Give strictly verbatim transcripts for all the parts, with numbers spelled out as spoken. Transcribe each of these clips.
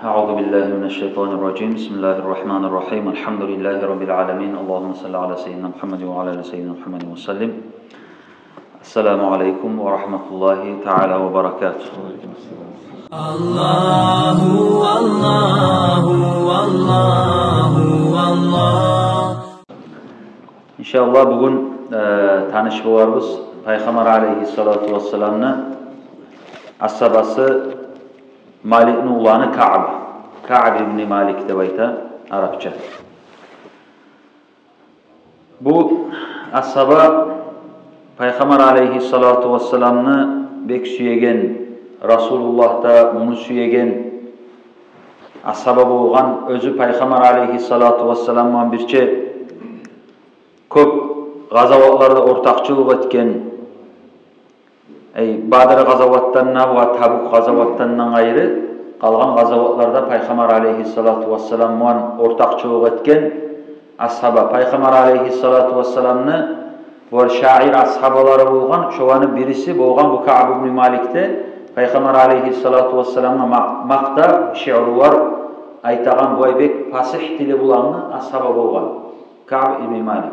أعوذ بالله من الشيطان الرجيم. بسم الله الرحمن الرحيم. الحمد لله رب العالمين. اللهم صل على سيدنا محمد وعلى آل سيدنا محمد وسلم. السلام عليكم ورحمة الله تعالى وبركاته. Аллагьу, Аллагьу, Аллагьу, Аллагь. Иншааллагь, бугюн, э, таныш боларбыз Пайхаммар алейгьиссалату вассаламны асгьабасы Маликни уланы Каъб. Каъб ибни Малик деп айта арапча. Бу асгьаба Пайхаммар алейгьиссалату вассаламны бек сюеген, Расулуллагь да муну сюеген асгьаба болгъан. Оьзю Пайхаммар алейгьиссалату вассалам булан бирче кёп къазаватларда ортакъчылыкъ этген. Эй, Бадр къазаватдан да ва Табук къазаватдан да къайры, къалгъан къазаватларда Пайхаммар алейгьиссалату вассалам булан ортакъчылыкъ этген асгьаба. Пайхаммар алейгьиссалату вассаламны бир шаир асгьабалары болгъан, шоланы бириси болгъан бу Каъб ибн Малик де. Пайхаммар алейгьиссалату вассаламгъа ма-, макътав шиърулар айтагъан, бу бек пасигь тили булангъы асгьаба болгъан Каъб ибн Малик.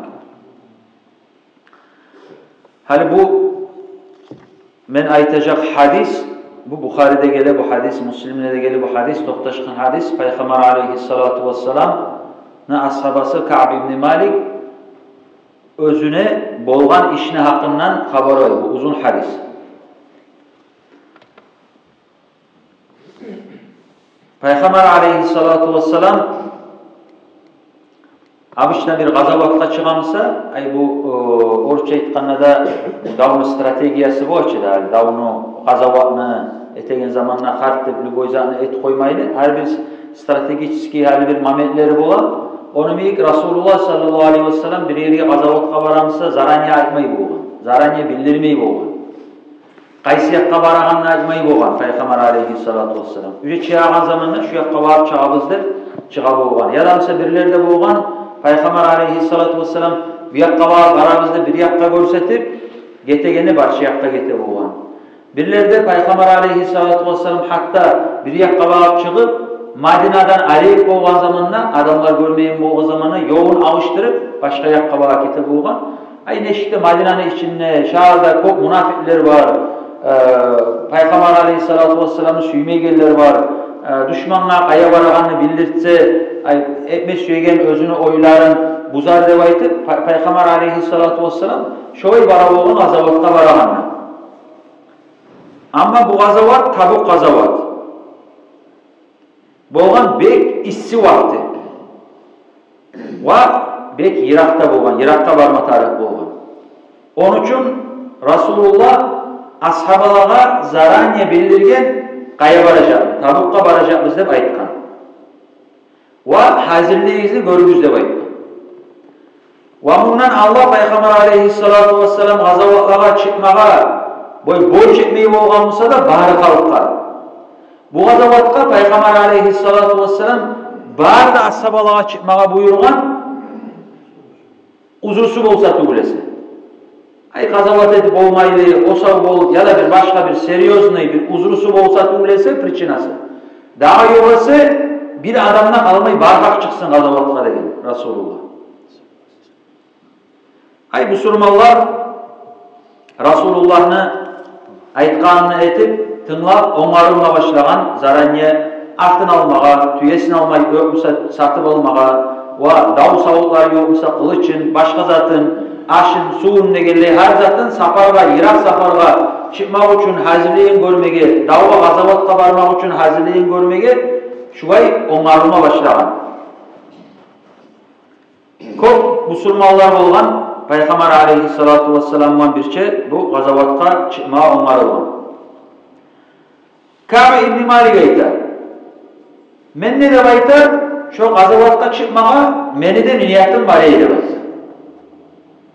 Гьали бу мен айтажакъ гьадис, бу Бухариде геле бу гьадис, Муслимде де геле бу гьадис, токъташгъан гьадис, Пайхаммар алейгьиссалату вассаламны асгьабасы Каъб ибн Малик оьзюне болгъан ишни гьакъындан хабарлай бу узун гьадис. Пайхаммар алейгьиссалату вассалам обычно бир къазаватгъа чыгъамса, ай бу, э, орусча айтгъанда да, бу давну стратегиясы бола чы да, давну, къазаватны этеген заманда харт деп любой затны этип къоймайлы. Гьар бир стратегический, гьар бир моментлери бола. Ону йимик Расулуллагь саллаллагьу алейгьи вассалам бир ерге къазаватгъа барамса, заранее айтмай болгъан, заранее билдирмей болгъан. Къайсы якъгъа барагъанын айтмай болгъан Пайхаммар алейгьиссалату вассалам. Уже чыгъагъан заманда шу якъгъа барып чыгъабыз деп чыгъа болгъан. Яда буса бирлерде болгъан, Пайхаммар алейгьиссалату вассалам бу якъгъа барып барабыз деп бир якъгъа гёрсетип, гетегени башгъа якъгъа гете болгъан. Бирлерде Пайхаммар алейгьиссалату вассалам гьатта бир якъгъа барып чыгъып, Мадинадан арек болгъан заманда, адамлар гёрмейген болгъан заманда ёлун алышдырып, башгъа якъгъа барып гете болгъан. Ай, нечик де Мадинаны ичинде, шагьарда кёп мунафикълер бар, э, Пайхаммар алейгьиссалату вассаламны сюймейгенлер бар, э, душмангъа къайгъа барагъанны билдиртсе, ай, этме сюеген оьзюню ойларын бузар деп айтып, Пай-, Пайхаммар алейгьиссалату вассалам шолай бара болгъан къазаватгъа барагъанда. Амма бу къазават Табук къазават болгъан, бек исси вакъти ва бек йыракъда болгъан, йыракъгъа барма тарыкъ болгъан. Ону учун Расулуллагь асгьабалагъа заранее билдирген, къайгъа баражакъбыз, Табукъгъа баражакъбыз деп айтгъан. Ва гьазирлигигизни гёрюгюз деп айтгъан. Ва мундан алда Пайхаммар алейгьиссалату вассалам къазаватлагъа чыкъмагъа бой борч этмей болгъан буса да бары халкъгъа, бу къазаватгъа Пайхаммар алейгьиссалату вассалам бары да асгьабалагъа чыкъмагъа буюргъан, узрусу болса тюгюл эсе. Ай, къазават этип болмайлы, осал болуп, яда бир башгъа бир серьёзный бир узрусу болса тюгюл эсе, причинасы. Дагъы ёгъесе бир адам да къалмай, бары халкъ чыкъсын къазаватгъа деген Расулуллагь. Ай, бусурманлар Расулуллагьны айтгъанын этип, тынглап, онгарылма башлагъан, заранее атын алмагъа, тюесин алмай, ёкъ буса сатып алмагъа, ва дав савутлар, ёкъ буса къылычын, башгъа затын, ашын, сувун дегенлей, гьар затын сапаргъа, йыракъ сапаргъа чыкъмакъ учун гьазирлигин гёрмеге, давгъа, къазаватгъа бармакъ учун гьазирлигин гёрмеге, шулай онгарылма башлагъан. Кёп бусурманлар болгъан, Пайхаммар алейгьиссалату вассалам булан бирче бу къазаватгъа чыкъмагъа онгарылгъан. Каъб ибн Малик айта: «Мен де, — деп айта, — шо къазаватгъа чыкъмагъа мени де ниятым бар эди», — деп айта.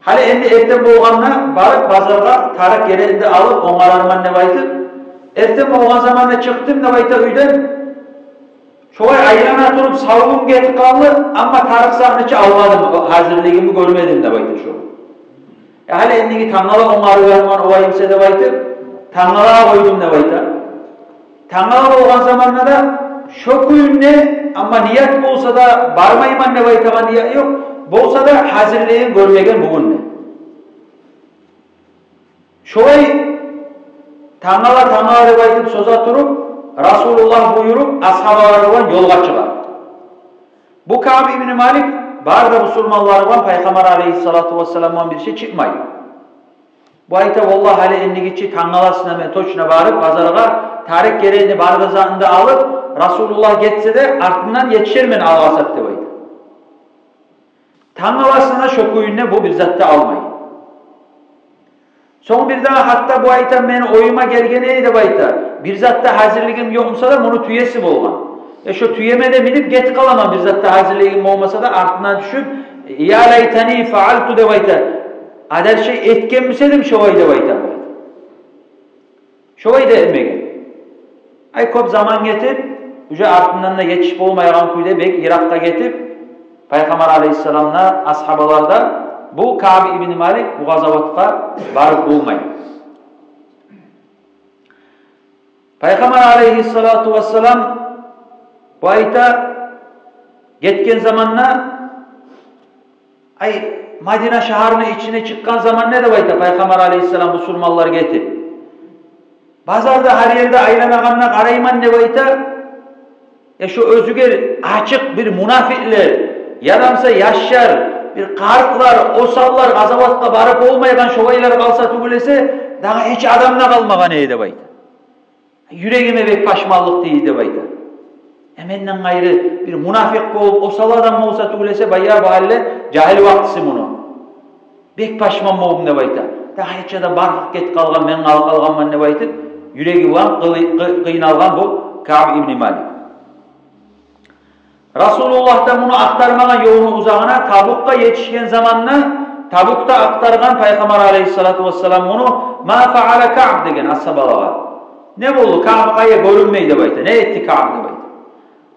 «Гьали энди эртен болгъанда барып базаргъа тарыкъ-герекни де алып онгарарман», — деп айтып, эртен болгъан заманда чыкъдым, — деп айта, — уьйден. Шолай айлана туруп, савлугъум гетип къалды, амма тарыкъ затны чы алмадым, гьазирлигимни гёрмедим», — деп айта шо. «Э, гьали эндиги тангала онгарып алайым эсе», — деп айтып, тангала къойдум деп айта. Тангала болгъан заманда да Шо кюйде, амма ният болса да, бармайман деп айтагъан ният ёкъ. Болса да, гьазирлигин гёрмеген бугюн де. Шолай тангала, тангала деп айтып соза туруп, Расулуллагь буюруп, асгьабалар булан ёлгъа чыгъа. Бу Каъб ибн Малик бары да бусурманлар булан, Пайхаммар алайгьиссалату вассалам булан бирче чыкъмай. Бу айта: «Валлагь, гьали эндиги чи тангаласына мен точно барып, базаргъа тарыкъ-герекни бары да затын да алып, Расулуллагь гетсе де, артындан етишермен алгъасап», — деп айта. Тангаласына шо кюйде бу бир зат да алмай. Сонг бир дагъы гьатта бу айта: «Мени оюма гелген эди, — деп айта, — бир зат да гьазирлигим ёкъ буса да, муну тюеси болгъан. Э, шо тюеме де минип гетип къаламан, бир зат да гьазирлигим болмаса да, артындан тюшюп: я лайтани фаалту, — деп айта, — а дальше этген буса эдим шолай», — деп айта. Шолай да этмеген. Ай, кёп заман гетип, уже артындан да етишип болмайгъан кюйде, бек йыракъгъа гетип, Пайхаммар алайгьиссалам да, асгьабалар да, бу Каъб ибн Малик бу къазаватгъа барып болмай. Пайхаммар алайгьиссалату вассалам, бу айта, гетген заманда, ай, Мадина шагьарны ичине чыкъгъан заманда, деп айта, Пайхаммар алайгьиссалам, бусурманлар гетип, базарда, гьар ерде айланагъанда къарайман, деп айта, я шо оьзюгер ачыкъ бир мунафикълер, яда буса яшлар, бир къартлар, осаллар, къазаватгъа барып болмайгъан шолайлар къалса тюгюл эсе, дагъы гьеч адам да къалмагъан эди, деп айта. Юрегиме бек пашманлыкъ тийди, деп айта. Э, менден къайры бир мунафикъ болуп, осал адам болса тюгюл эсе, баягъы бу гьалда жагьил вакътиси муну. Бек пашман болдум, деп айта. Дагъы гьеч адам, барып гетип къалгъан, мен къалып къалгъанман деп айтып, юреги булан къый-, къый-, къыйналгъан бу Каъб ибн Малик. Расулуллагь да муну ахтармагъан ёлну узагъына, Табукъгъа етишген заманда, Табукъда ахтаргъан Пайхаммар алайгьиссалату вассалам муну. Ма фаала Каъб деген асгьабалагъа. Не болду? Каъб къайда, гёрюнмей, деп айта. Не этди Каъб, деп айта.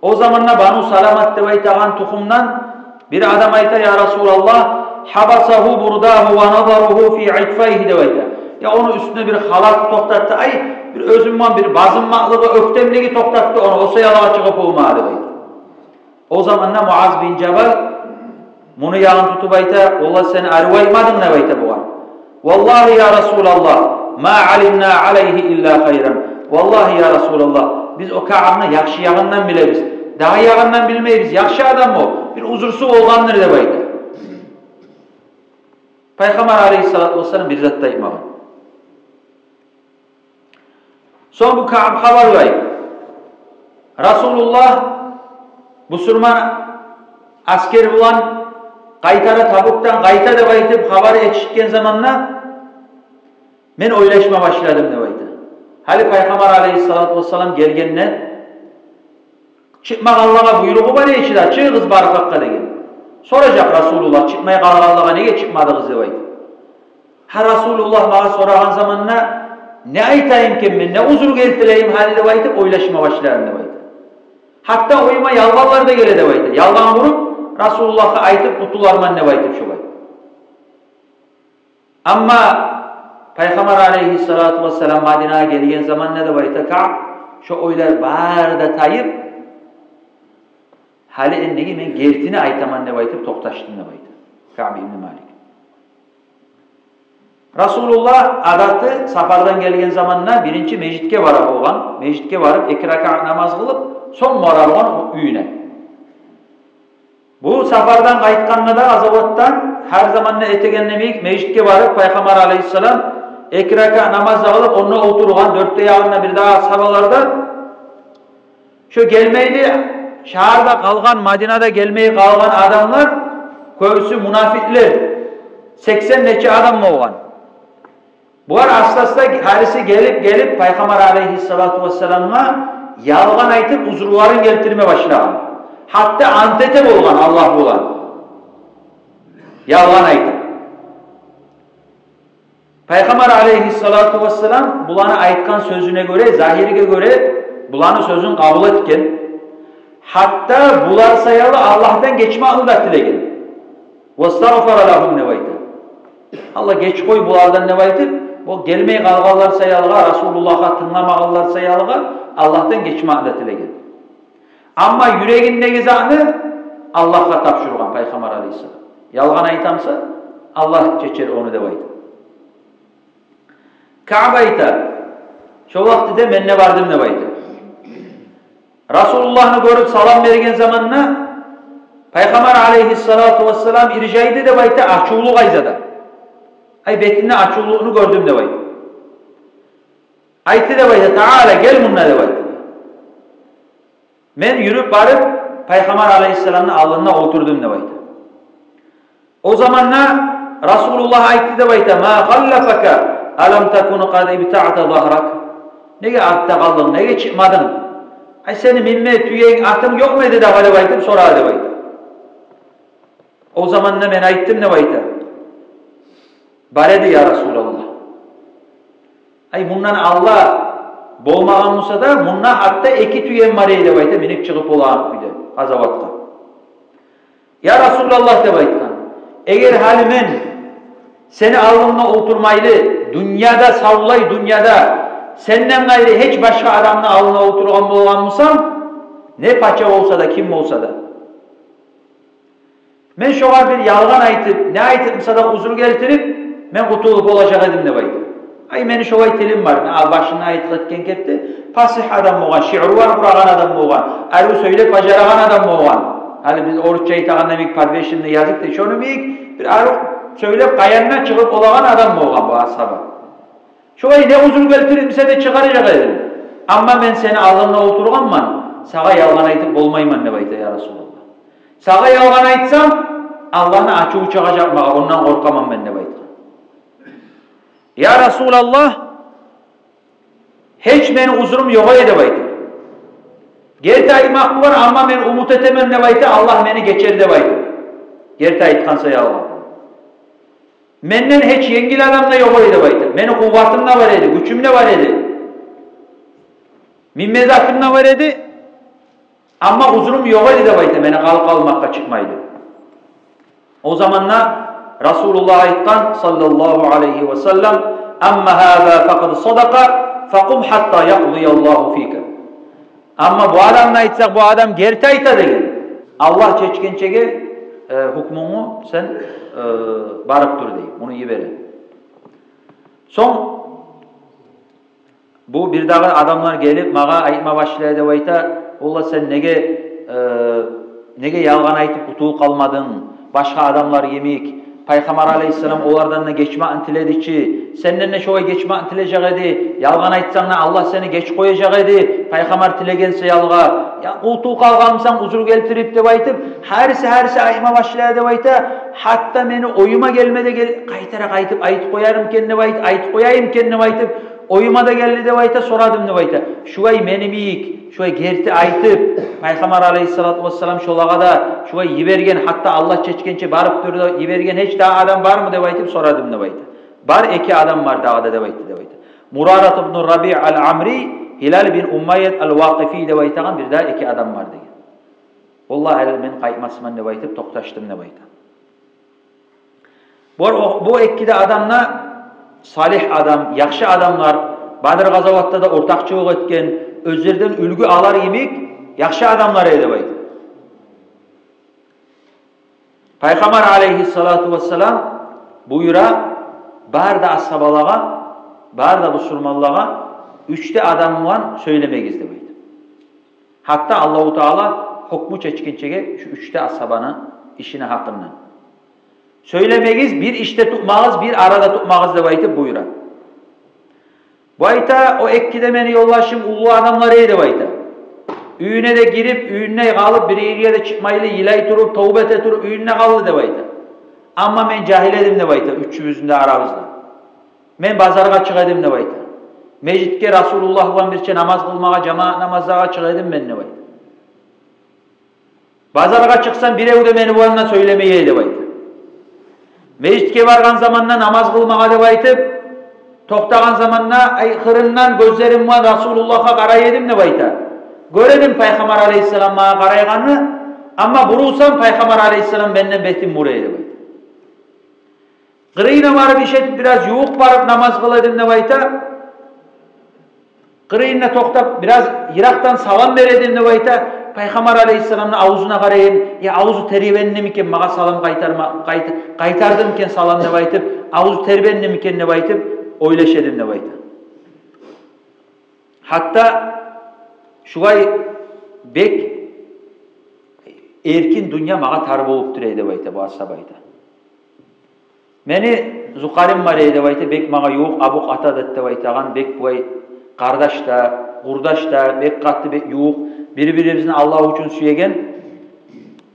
О заманда Бану Саламат деп айтагъан тухумдан бир адам айта: «Я Расулаллагь, хьабасагьу бурдагьу ва назаругьу фи итфайгьи», — деп айта. Я ону уьстюнде бир халат токътатды, ай, бир оьзюнден бир базынмакълыгъы, оьктемлиги токътатды ону, о саялыгъа чыгъып болмады, деп айта. О заманда Муаз бин Жабал муну ягъын тутуп айта: «Валлагь, сен арив айтмадынг, — деп айта бугъар. — Валлагьи, я Расулаллагь, ма алимна алайгьи илла хайран. Валлагьи, я Расулаллагь, биз о Каъбны яхшы ягъындан билебиз. Дагъы ягъындан билмейбиз. Яхшы адам о. Бир узрусу болгъандыр», — деп айта. Пайхаммар алайгьиссалату вассалам бир зат да айтмагъан. Сонг бу Каъб хабарлай: «Расулуллагь бусурман асгер булан къайтара, Табукъдан къайта», — деп айтып хабар етишген заманда, мен ойлашма башладым, деп айта. Гьали Пайхаммар алайгьиссалату вассалам гелгенде, чыкъмагъанлагъа буйругъу бар эди чи де, чыгъыгъыз барып гьакъгъа деген. Соражакъ Расулуллагь, чыкъмай къалгъанлагъа неге чыкъмадыгъыз деп айтып. Гьа, Расулуллагь магъа сорагъан заманда, не айтайым экен мен, не узру гелтирейим гьали деп айтып ойлашма башладым, деп айта. Гьатта оюма ялгъанлар да геле, деп айта. Ялгъан къуруп, Расулуллагьгъа айтып къутуларман деп айтып шолай. Амма Пайхаммар алайгьиссалату вассалам Мадинагъа гелген заманда, деп айта Каъб, шо ойлар бары да тайып, гьали эндиги мен гертини айтаман деп айтып токъташдым, деп айта Каъб ибн Малик. Расулуллагь адаты сапардан гелген заманда биринчи межитге бара болгъан, межитге барып эки ракаат намаз къылып, сонг бара болгъан уьюне. Бу сапардан къайтгъанда да, къазаватдан, гьар заманда этегени йимик межитге барып, Пайхаммар алайгьиссалам эки ракаат намаз да къылып, онда олтургъан, дёрт де ягъында бир дагъы асгьабалар да. Шо гелмейли, шагьарда къалгъан, Мадинада гелмей къалгъан адамлар кёбюсю мунафикълер, сексен нече адам болгъан. Булар аста-аста гьариси гелип-гелип Пайхаммар алайгьиссалату вассаламгъа ялгъан айтып, узруларын гелтирме башлагъан. Гьатта ант эте болгъан Аллагь булан, ялгъан айтып. Пайхаммар алайгьиссалату вассалам буланы айтгъан сёзюне гёре, загьирге гёре, буланы сёзюн къабул этген. Гьатта булар саялы Аллагьдан гечмакълыкъ да тилеген. «Вастагъфара лагьум», — деп айта. «Аллагь, геч къой булардан», — деп айтып, бу гелмей къалгъанлар саялыгъа, Расулуллагьгъа тынгламагъанлар саялыгъа Аллагьдан гечмакъ да тилеген. Амма юрегиндеги затны Аллагьгъа тапшургъан Пайхаммар алайгьиссалам. Ялгъан айтамса, Аллагь чечер ону деп айта. Каъб айта: шо вакътиде мен де бардым деп айта. Расулуллагьны гёрюп салам берген заманда Пайхаммар алайгьиссалату вассалам иржайды деп айта, ачувлу къайдада. Ай, бетинде ачувлукъну гёрдюм деп айта. Айтды деп айта: «Таала, гел мунда», — деп айтды. Мен юрюп барып Пайхаммар алайгьиссаламны алдында олтурдум деп айта. О заманда Расулуллагь айтды деп айта: «Ма халлафака, алам такун къад ибтаъта загьрак?» Неге артда къалдынг, неге чыкъмадынг? Ай, сени минме тюенг, атынг ёкъму эди дагъы деп айтып сорады деп айта. О заманда мен айттым деп айта: «Бар эди, я Расулаллагь. Ай, мундан алда болмагъан буса да, мунда гьатта эки тюем бар эди деп айта, минип чыгъып болагъан кюйде къазаватгъа». «Я Расулаллагь, — деп айтгъан, — эгер гьали мен сени алдынгда олтурмайлы, дюньяда, савлай дюньяда сенден къайры гьеч башгъа адамны алдында олтургъан болгъан бусам, не пача болса да, ким болса да, мен шогъар бир ялгъан айтып, не айтып буса да узур гелтирип, мен къутулуп болажакъ эдим», — деп айта. Ай, мени шолай тилим бар. А, башында айтып гетген кепде, пасигь адам болгъан, шиъру бар къурагъан адам болгъан, арив сёйлеп бажарагъан адам болгъан. Гьали биз орусча айтагъанда йимик, подвешенный язык дей, шону йимик, бир арив сёйлеп, къаянына чыгъып болагъан адам болгъан бу асгьаба. Шолай не узур гелтирип буса да чыгъаражакъ эдим. Амма мен сени алдынгда олтургъанман, сагъа ялгъан айтып болмайман деп айта, я Расулаллагь. Сагъа ялгъан айтсам, Аллагьны ачуву чыгъажакъ магъа, ондан къоркъаман мен деп айтгъан. Я Расулаллагь, гьеч мени узурум ёкъ эди деп айта. Герти айтмакъ бар, амма мен умут этемен деп айта, Аллагь мени гечер деп айта. Герти айтгъан саялы. Менден гьеч енгил адам да ёкъ эди деп айта. Мени къувватым да бар эди, гючюм де бар эди. Минме затым да бар эди. Амма узурум ёкъ эди деп айта, мени къал-, къалмакъгъа чыкъмайлы. О заманда Расулуллагь айтгъан, саллаллагьу алайгьи ва саллам: «Амма гьаза факъад садакъа, факъум гьатта якъдияллагьу фика». Амма бу адамны айтсакъ, бу адам герти айта деген. Аллагь чечгенчеге, э, гьукмунгну сен, э, барып тур дей, муну йибере. Сонг бу бирдагъы адамлар гелип, магъа айтма башлай деп айта: «Валлагь, сен неге, э, неге ялгъан айтып къутулуп къалмадынг? Башгъа адамлар йимик, Пайхаммар алайгьиссалам олардан да гечмекни тиледи чи. Сенден де шолай гечмекни тилежек эди. Ялгъан айтсанг да, Аллагь сени гечип къояжакъ эди, Пайхаммар тилеген саялы. Я, къутулуп къалгъан бусанг узур гелтирип», — деп айтып, гьариси, гьариси айтма башлай деп айта. Гьатта мени оюма гелме де гел-, къайтара къайтып айтып къоярым экен деп айт-, айтып къояйым экен деп айтып, оюма да гелди деп айта, сорадым деп айта. Шулай мени йимик, шулай герти айтып, Пайхаммар алайгьиссалату вассалам шолагъа да шулай йиберген, гьатта Аллагь чечгенче барып тур деп йиберген гьеч дагъы адам бармы деп айтып сорадым деп айта. Бар, эки адам бар дагъы да деп айтды деп айта. Мурарат ибну Рабиъ ал-Амри, Гьилал бин Умайят ал-Вакъифи деп айтагъан бирдагъы эки адам бар деген. Валлагь, гьали мен къайтмасман деп айтып токъташдым деп айта. Бу, о, бу эки де адам да салигь адам, яхшы адамлар, Бадр къазаватда да ортакъчылыкъ этген, оьзлерден уьлгю алар йимик яхшы адамлар эди деп айта. Пайхаммар алайгьиссалату вассалам буюра бары да асгьабалагъа, бары да бусурманлагъа: «Уьч де адам булан сёйлемегиз», — деп айта. Гьатта Аллагьу Таала гьукму чечгинчеге шу уьч де асгьабаны ишини гьакъындан. «Сёйлемегиз, бир ишде тутмагъыз, бир арада тутмагъыз», — деп айтып буюра. Бу айта: «О эки де мени ёлдашым уллу адамлар эди», — деп айта. «Уьюне де гирип, уьюнде къалып, бир ерге де чыкъмайлы, йылай туруп, товба эте туруп, уьюнде къалды», — деп айта. «Амма мен жагьил эдим», — деп айта, — «уьчюбюзню де арабызда. Мен базаргъа чыгъа эдим», — деп айта. «Межитге Расулуллагь булан бирче намаз къылмагъа, жамаат намазлагъа чыгъа эдим мен», — деп айта. «Базаргъа чыкъсам, бирев де мени булан да сёйлемей эди», — деп айта. «Межитге баргъан заманда намаз къылмагъа деп айтып токътагъан заманда, ай, къырындан гёзлерим булан Расулуллагьгъа къарай эдим, — деп айта. — Гёре эдим Пайхаммар алайгьиссалам магъа къарайгъанны, амма бурулсам, Пайхаммар алайгьиссалам менден бетин бура эди», — деп айта. «Къырыйына барып, иш этип, бираз ювукъ барып намаз къыла эдим, — деп айта. — Къырыйына токътап, бираз йыракъдан салам бере эдим, — деп айта. Пайхаммар алейгьиссаламны авзуна къарайым, я авзу тербенгенми экен магъа салам къайтарма, къайт-, къайтардымы экен салам деп айтып, авзу тербенгенми экен деп айтып ойлаша эдим деп айта. Гьатта шулай бек эркин дюнья магъа тар болуп тура эди деп айта бу асгьаба айта. Мени зукъарим бар эди деп айта, бек магъа ювукъ, Абу Къатадат деп айтагъан, бек булай къардаш да, къурдаш да, бек къатты, бек ювукъ, бири-бирибизни Аллагь учун сюеген.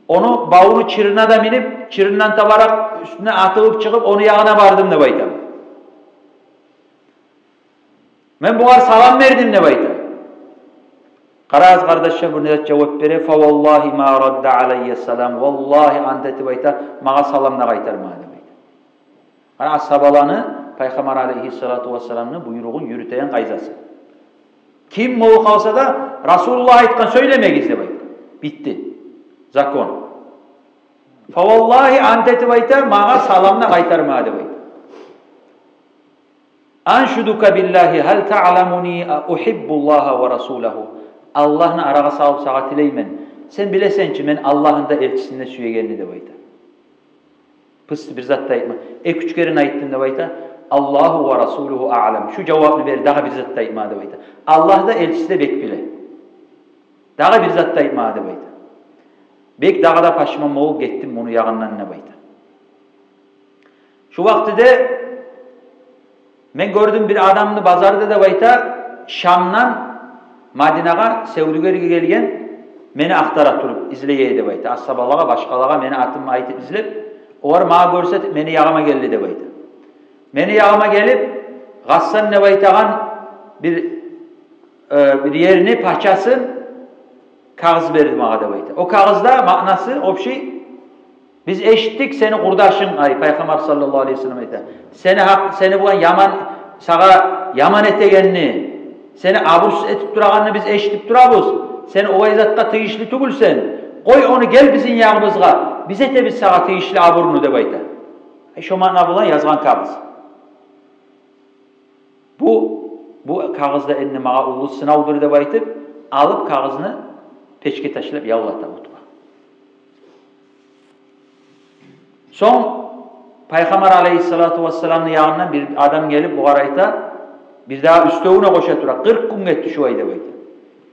Ону бавуну чырына да минип, чырындан табаракъ уьстюне атылып чыгъып, ону ягъына бардым деп айта. Мен бугъар салам бердим деп айта. Къарагъыз, къардашлар, бу не зат жавап бере: «Фаваллагьи ма радда алайя салам». Валлагьи, ант этип айта, магъа салам да къайтармады деп айта. Ана асгьабаланы Пайхаммар алейгьиссалату вассаламны буйругъун юрютеген къайдасы. Ким болуп къалса да, Расулуллагь айтгъан сёйлемегиз деп айта. Битди. Закон. Фаваллагьи, ант этип айта, магъа салам да къайтармады деп айта. «Аншудука биллагьи, гьал таъламуни угьиббуллагьа ва расулагьу». Аллагьны арагъа салып сагъа тилеймен. Сен билесен чи мен Аллагьны да элчисин де сюегенни деп айта. Пыс бир зат да айтма. Эки-уьч керен айтдым деп айта. «Аллагьу ва расулугьу аълам». Шу жавапны бер, дагъы бир зат да айтма деп айта. Аллагь да, элчиси де бек биле. Дагъы бир зат да айтма деп айта. Бек дагъы да пашман болуп гетдим муну ягъындан деп айта. Шу вакътиде мен гёрдюм бир адамны базарда деп айта, Шамдан Мадинагъа севдюгерге гелген, мени ахтара туруп, излей эди деп айта. Асгьабалагъа, башгъалагъа мени атымны айтып излеп, олар магъа гёрсетип, мени ягъыма гелди деп айта. Мени ягъыма гелип, Гъассан деп айтагъан бир, э, бир ерни пачасы кагъыз берди магъа деп айта. О кагъызда маънасы общий: «Биз эшитдик сени къурдашынг, ай, Пайхаммар саллаллагьу алайгьи ва саллам айта, сени гьакъ, сени булан яман, сагъа яман этегенни, сени абурсуз этип турагъанны биз эшитип турабыз. Сен олай затгъа тийишли тюгюлсен. Къой ону, гел бизин ягъыбызгъа, биз этебиз сагъа тийишли абурну», — деп айта. Ай, шо маъна булан язгъан кагъыз. Бу, бу кагъыз да энни магъа уллу сынавдур деп айтып, алып кагъызны печге ташлап яллата Утба. Сонг Пайхаммар алайгьиссалату вассаламны ягъындан бир адам гелип, бугъар айта, бир дагъы уьстевюне къоша тура, къыркъ гюн гетди шулай деп айта.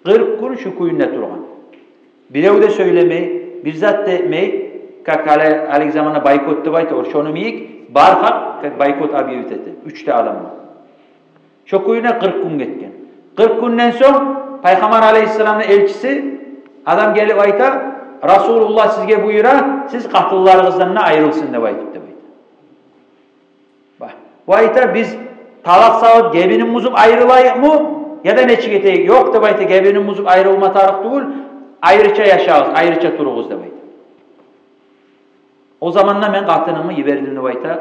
Къыркъ гюн шу кюйюнде тургъан. Бирев де сёйлемей, бир зат да этмей, как гьали, гьалиги заманда бойкот деп айта, о шону йимик, бар халкъ как бойкот объявить эте, уьч де адам бар. Шо кюйде къыркъ гюн гетген. Къыркъ гюнден сонг Пайхаммар алайгьиссаламны элчиси адам гелип айта: «Расулуллагь сизге буюра, сиз къатынларыгъыздан да айрылсын», — деп айтып, деп айта. Ба, бу айта: «Биз талакъ салып, гебинин бузуп айрылайыкъмы, яда нечик этейик?» «Ёкъ, — деп айта, — гебинин бузуп айрылма тарыкъ тюгюл, айрыча яшагъыз, айрыча туругъуз», — деп айта. О заманда мен къатынымны йибердим деп айта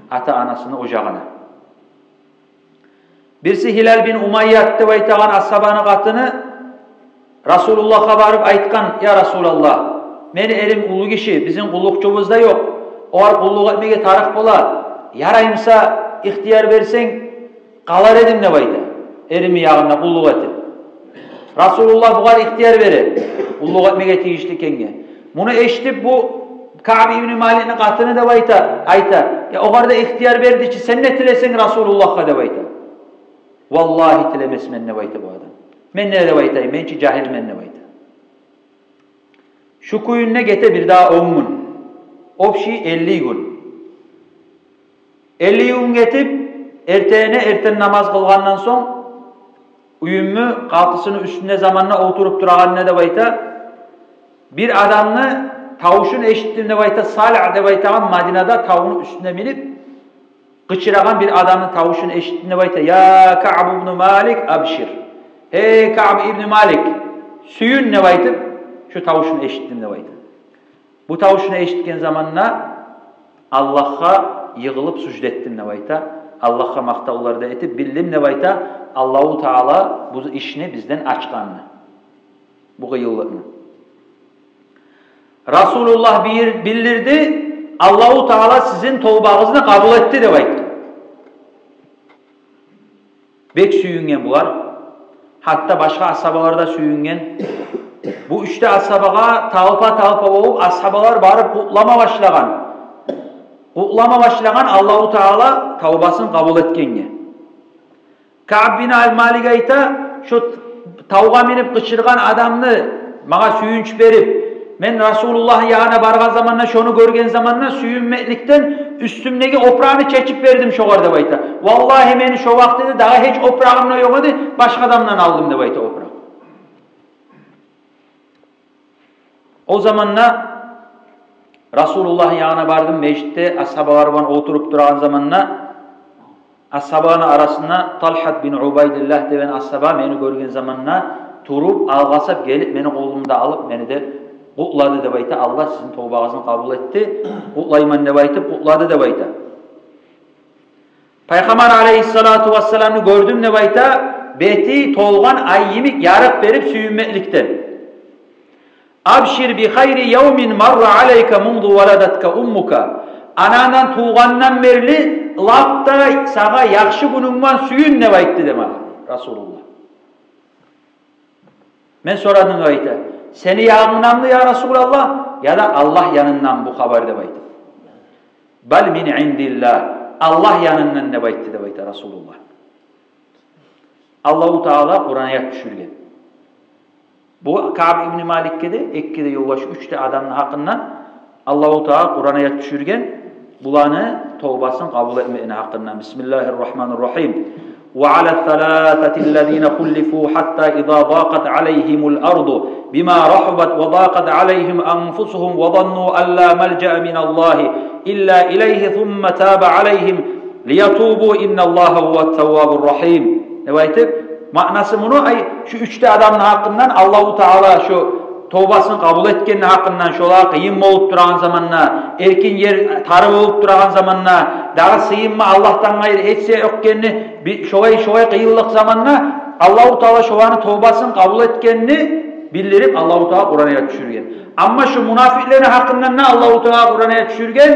ата-анасыны ожагъына. Бириси Гьилал бин Умайят деп айтагъан асгьабаны къатыны Расулуллагьгъа барып айтгъан: «Я Расулаллагь, мени эрим уллу гиши, бизин къуллукъчубуз да ёкъ. Огъар къуллукъ этмеге тарыкъ бола. Яраймыса, ихтияр берсенг, къалар эдим», — деп айта, эримни ягъында къуллукъ этип. Расулуллагь бугъар ихтияр бере, къуллукъ этмеге тийишли экенге. Муну эшитип, бу Каъб ибн Маликни къатыны деп айта, айта: «Я, огъар да ихтияр берди чи, сен не тилесенг Расулуллагьгъа?» — деп айта. «Валлагьи, тилемесмен», — деп айта бу адам. «Мен не деп айтайым, мен чи жагьилмен», — деп айта. Шу кюйде гете бир дагъы он гюн. Общий элли гюн. Элли гюн гетип, эртенине эртен намаз къылгъандан сонг, уьюмню къалтысыны уьстюнде заманда олтуруп турагъанда деп айта, бир адамны тавушун эшитдим деп айта, Салигь деп айтагъан, Мадинада тавну уьстюне минип къычырагъан бир адамны тавушун эшитдим деп айта: «Я Каъб ибн Малик, абшир. Гьей, Каъб ибн Малик, сююн», — деп айтып, шу тавушун эшитдим деп айта. Бу тавушну эшитген заманда Аллагьгъа йыгъылып сужда этдим деп айта. Аллагьгъа макътавлар да этип билдим деп айта, Аллагьу Таала бу ишни бизден ачгъанны, бу къыйынлыкъны. Расулуллагь бир-, билдирди: «Аллагьу Таала сизин тобагъызны къабул этди», — деп айтды. Бек сююнген булар. Гьатта башгъа асгьабалар да сююнген. Бу уьч де асгьабагъа талпа-талпа болуп, асгьабалар барып къутлама башлагъан. Къутлама башлагъан Аллагьу Таала тавбасын къабул этгенге. Каъб бин ал-Малик айта: «Шо тавгъа минип къычыргъан адамны магъа сююнч берип, мен Расулуллагьны ягъына баргъан заманда, шону гёрген заманда сююнмекликден уьстюмдеги опурагъымны чечип бердим шогъар», — деп айта. «Валлагьи, мени шо вакътиде дагъы гьеч опурагъым да ёкъ эди, башгъа адамдан алдым», — деп айта опуракъ. О заманда Расулуллагьны ягъына бардым, межитде асгьабалар булан олтуруп турагъан заманда, асгьабаланы арасында Талхат бин Убайдиллагь деген асгьаба мени гёрген заманда туруп, алгъасап гелип, мени къолумдан алып, мени де къутлады деп айта: «Аллагь сизин тавбагъызны къабул этди, къутлайман», — деп айтып къутлады деп айта. Пайхаммар алейгьиссалату вассаламны гёрдюм деп айта, бети толгъан ай йимик ярыкъ берип сююнмекликден. «Абшир би хайри явмин марра алейка мунзу валадатка уммука». «Анангдан тувгъандан берли лап да сагъа яхшы гюнюнг булан сююн», — деп айтды деп магъа Расулуллагь. Мен сорадым деп айта: «Сени ягъынгданмы, я Расулаллагь, яда Аллагь янынданмы бу хабар?» — деп айта. «Бал мин индиллагь, Аллагь янындан», — деп айтды деп айта Расулуллагь. Аллагьу Таала Къуран аят тюшюрген. Бу Каъб ибн Маликге де, экки де ёлдаш, уьч де адамны гьакъындан Аллагьу Таала Къуран аят тюшюрген, буланы тавбасын къабул этмегени гьакъындан. Бисмиллагьир рагьманир рагьим. «Ва алас саласатиллазина хуллифу хьатта иза дакъат алайгьимул арду бима рахубат ва дакъат алайгьим анфусугьум ва занну ан ла малжаа миналлагьи илла илайгьи сумма таба алайгьим лиятубу инналлагьа гьуват таввабур рагьим», — деп айтып, маънасы муну, ай, шу уьч де адамны гьакъындан Аллагьу Таала шу тавбасын къабул этгенни гьакъындан, шолагъа къыйын болуп турагъан заманда, эркин ер тары болуп турагъан заманда, дагъы сыйынма Аллагьдан къайры гьеч зат ёкъ экенни, би-, шолай, шолай къыйынлыкъ заманда Аллагьу Таала шоланы тавбасын къабул этгенни билдирип, Аллагьу Таала Къуран аят тюшюрген. Амма шу мунафикълени гьакъындан да Аллагьу Таала Къуран аят тюшюрген,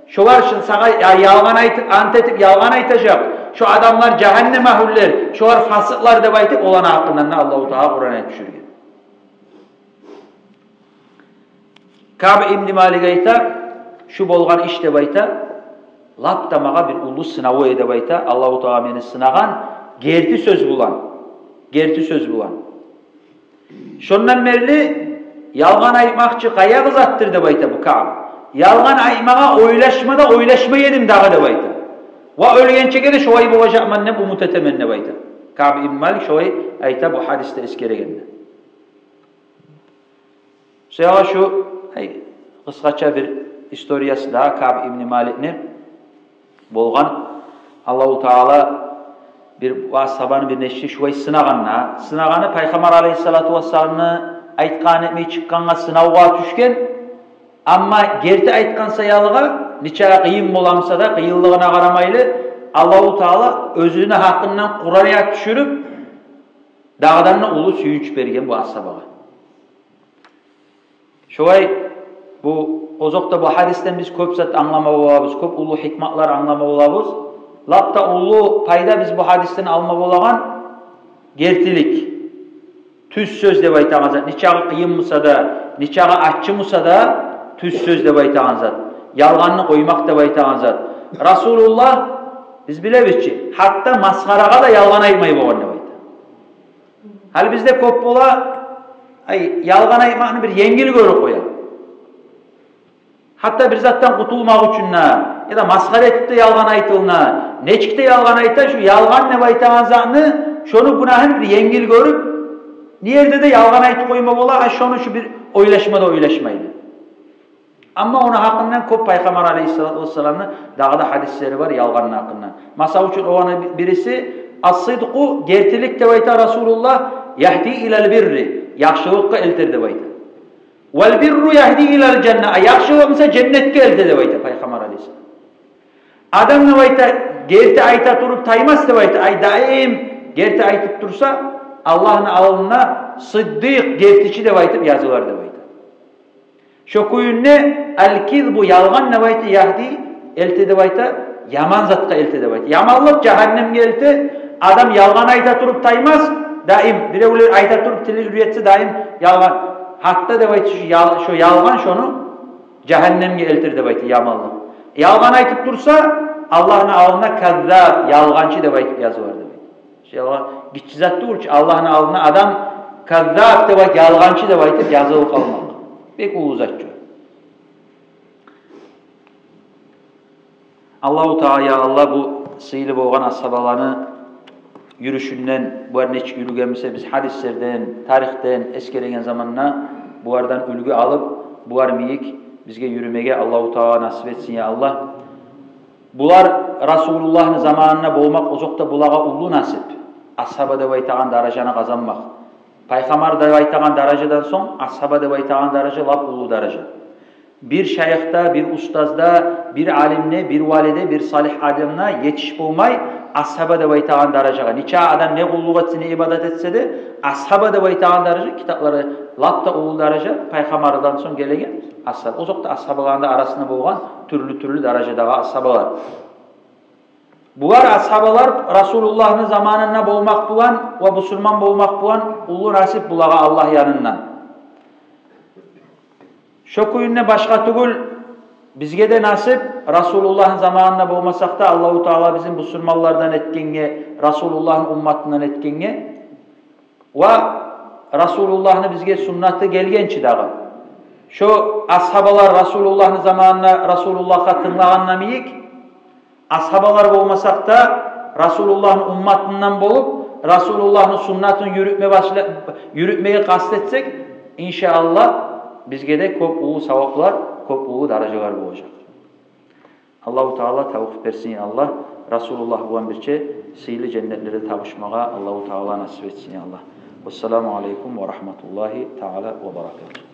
шолар шо сагъа я-, ялгъан айтып, ант этип ялгъан айтажакъ, шо адамлар жагьаннем агьлюлер, шолар фасыкълар деп айтып, оланы гьакъындан да Аллагьу Таала Къуран аят тюшюрген. Каъб ибн Малик айта: «Шу болгъан иш, — деп айта, — лап да магъа бир уллу сынав эди, — деп айта, — Аллагьу Таала мени сынагъан, герти сёз булан, герти сёз булан. Шондан берли ялгъан айтмакъ чы къаягъы затдыр, — деп айта бу Каъб. — Ялгъан айтмагъа ойлашма да ойлашмай эдим дагъы, — деп айта. — Ва оьлгенчеге де шолай болажакъман деп умут этемен», — деп айта Каъб ибн Малик, шолай айта бу гьадисде эсгерегенде. Шо ягъа шу, ай, къысгъача бир историясы да Каъб ибн Маликни болгъан. Аллагьу Таала бир асгьабаны бир нечик шулай сынагъан да, сынагъаны Пайхаммар алейгьиссалату вассаламны айтгъанын этмей чыкъгъангъа сынавгъа тюшген. Амма герти айтгъан саялыгъа, нечакъы къыйын боламса да, къыйынлыгъына къарамайлы, Аллагьу Таала оьзюню гьакъындан Къуран аят тюшюрюп, дагъыдан да уллу сююнч берген бу асгьабагъа. Шолай, бу, озокъда, бу гьадисден биз кёп зат англама болабыз, кёп уллу гьикматлар англама болабыз. Лап да уллу пайда биз бу гьадисден алма болагъан — гертилик. Тюз сёз деп айтагъан зат, нечакъы къыйын буса да, нечакъы аччы буса да, тюз сёз деп айтагъан зат. Ялгъанны къоймакъ деп айтагъан зат. Расулуллагь, биз билебиз чи, гьатта масхарагъа да ялгъан айтмай болгъан деп айта. Гьали бизде кёп бола, ай, ялгъан айтмакъны бир енгил гёрюп къоя. Гьатта бир затдан къутулмакъ учун да, яда масхара этип де ялгъан айтылына, нечик де ялгъан айта, шу ялгъан деп айтагъан затны, шону гюнагьын бир енгил гёрюп, не ерде де ялгъан айтып къойма бола, а шону шу бир ойлашма да ойлашмайды. Амма ону гьакъындан кёп Пайхаммар алейгьиссалату вассаламны дагъы да гьадислери бар ялгъанны гьакъындан. Масал учун, огъаны бириси: «Ас-сыдкъу, гертилик, — деп айта Расулуллагь, — ягьди илал бирри, яхшылыкъгъа элтер», — деп айта. «Вал бирру ягьди илал жанна, а яхшылыкъ буса женнетге элте», — деп айта Пайхаммар алейгьиссалам. Адам, деп айта, герти айта туруп таймас, деп айта, ай, даим герти айтып турса, Аллагьны алдында сыддыкъ, гертичи деп айтып язылар, деп айта. Шо кюйде ал-кизбу, ялгъан, деп айта, ягьди, элте, деп айта, яман затгъа элте, деп айта. Яманлыкъ жагьаннемге элте. Адам ялгъан айта туруп таймас, даим, биревлер айта туруп тили уьйретсе, даим ялгъан. Гьатта деп айта, шо ял-, шо ялгъан шону жагьаннемге элтер деп айта, яманлыкъ. Ялгъан айтып турса, Аллагьны алдында каззаб, ялгъанчы деп айтып язылар деп айта. Шо ялгъан гиччи зат тюгюл чю, Аллагьны алдында адам каззаб деп айтып, ялгъанчы деп айтып язылып къалмакъ. Бек уллу зат чы. Аллагьу Таала, я Аллагь, бу сыйлы болгъан асгьабаланы юрюшюнден, булар нечик юрюген буса, биз гьадислерден, тарихден эсгереген заманда булардан уьлгю алып, булар йимик бизге юрюмеге Аллагьу Таала насип этсин, я Аллагь. Булар Расулуллагьны заманында болмакъ, озокъда, булагъа уллу насип. Асгьаба деп айтагъан даражаны къазанмакъ. Пайхаммар деп айтагъан даражадан сонг асгьаба деп айтагъан даража лап уллу даража. Бир шайых да, бир устаз да, бир алим де, бир вали де, бир салигь адам да етишип болмай асгьаба деп айтагъан даражагъа. Нече адам не къуллукъ этсе, не ибадат этсе де, асгьаба деп айтагъан даража, китаплары лап да уллу даража, пайхаммардан сонг гелеген асгьаба. Озокъда, асгьабаланы да арасында болгъан тюрлю-тюрлю даражадагъы асгьабалар. Булар асгьабалар Расулуллагьны заманында болмакъ булан ва бусурман болмакъ булан уллу насип булагъа Аллагь янындан. Шо кюйде башгъа тюгюл, бизге де насип, Расулуллагьны заманында болмасакъ да, Аллагьу Таала бизин бусурманлардан этгенге, Расулуллагьны умматындан этгенге, ва Расулуллагьны бизге суннаты гелгенчи дагъы. Шо асгьабалар Расулуллагьны заманында Расулуллагьгъа тынглагъанда йимик, асгьабалар болмасакъ да, Расулуллагьны умматындан болуп, Расулуллагьны суннатын юрютме башла-, юрютмеге къаст этсек, иншааллагь, бизге де кёп уллу саваплар, кёп уллу даражалар болажакъ. Аллагьу Таала тавпикъ берсин, я Аллагь. Расулуллагь булан бирче сыйлы женнетлерде табушмагъа Аллагьу Таала насип этсин, я Аллагь. Вассаламу алейкум ва рагьматуллагьи таала ва баракатугь.